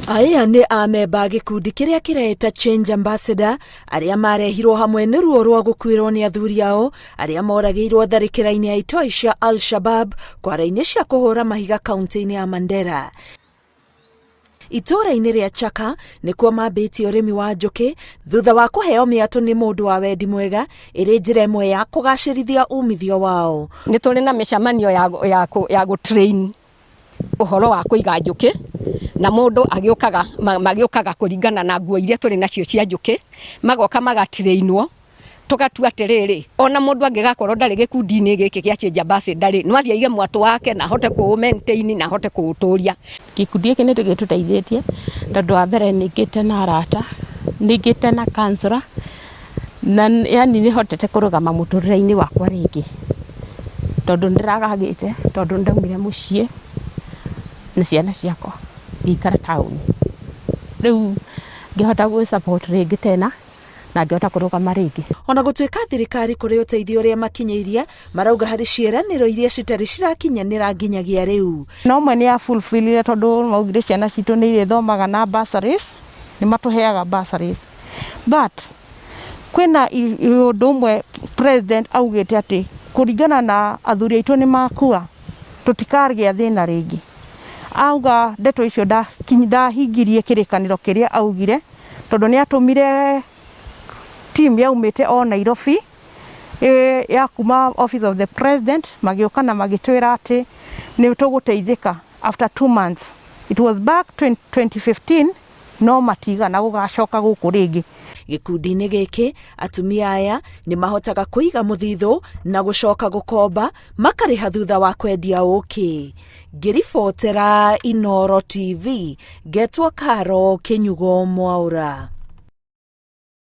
Aya nĩ amemba a gĩkundi kĩrĩa kĩreĩta Change Ambassador arĩa marehirwo hamwe nĩ ruo rwa gũkuĩrwo nĩ athuri ao arĩa moragĩirwo tharĩkĩra-inĩ ya itoi cia Al-Shabab kwara-inĩ cia kũhũra mahiga kaunti-inĩ ya Mandera. Itũũra-inĩ rĩa Chaka nĩkuo mambĩtie ũrĩmi wa njũkĩ thutha wa kũheo mĩatũ nĩ mũndũ wa wendi mwega ĩrĩ njĩra ĩmwe ya kũgacĩrithia umithio wao. Nĩ tũrĩ na mĩcemanio ya, ya, ya gũ train ũhoro wa kũiga njũkĩ na mũndũ agĩũkaga magĩũkaga kũringana na nguo iria tũrĩ nacio cia njũkĩ magoka magatrainwo tũgatua atĩrĩrĩ ona mũndũ angĩgakorwo ndarĩ gĩkundi-inĩ gĩkĩ gĩa Change Ambassador rĩ no athiĩ aige mwatũ wake na ahote kũũ maintain na ahote kũũtũria. Gĩkundi gĩkĩ nĩ gĩtũteithĩtie tondũ wa mbere nĩ ngĩte na arata, nĩ ngĩte na counselor na yani nĩ hotete kũrũgama mũtũrĩre-inĩ wakwa rĩngĩ tondũ nĩ ndĩragagĩte tondũ nĩ ndaumire mũciĩ na ciana ciakwa ngĩikara taũni. Rĩu ngĩhota gwĩ support rĩngĩ tena na ngĩhota kũrũgama rĩngĩ. Ona gũtuĩka thirikari kũrĩ ũteithio ũrĩa makinyĩirie, marauga harĩ ciĩranĩro iria citarĩ cirakinyanĩra nginyagia rĩu. Na ũmwe nĩ a fulfillire tondũ maugire ciana citũ nĩ irĩthomaga na bursaries, nĩ matũheaga bursaries. But kwĩna ũndũ ũmwe president augĩte atĩ kũringana na athuri aitũ nĩ makua, tũtikagĩa thĩna rĩngĩ. Auga ndeto icio ndahingirie kĩrĩkanĩro kĩrĩa augire, tondũ nĩ atũmire team yaumĩte o Nairobi ya kuma office of the president magĩũka na magĩtwĩra atĩ nĩ tũgũteithĩka after 2 months. It was back 2015 no matigana gũgacoka gũkũ rĩngĩ. Gĩkundi-inĩ gĩkĩ atumia aya nĩ mahotaga kũiga mũthithũ na gũcoka gũkomba makarĩha thutha wa kwendia ũkĩ. Ngĩribotera Inooro TV, ngetwo Karo Kĩnyugo Mwaũra.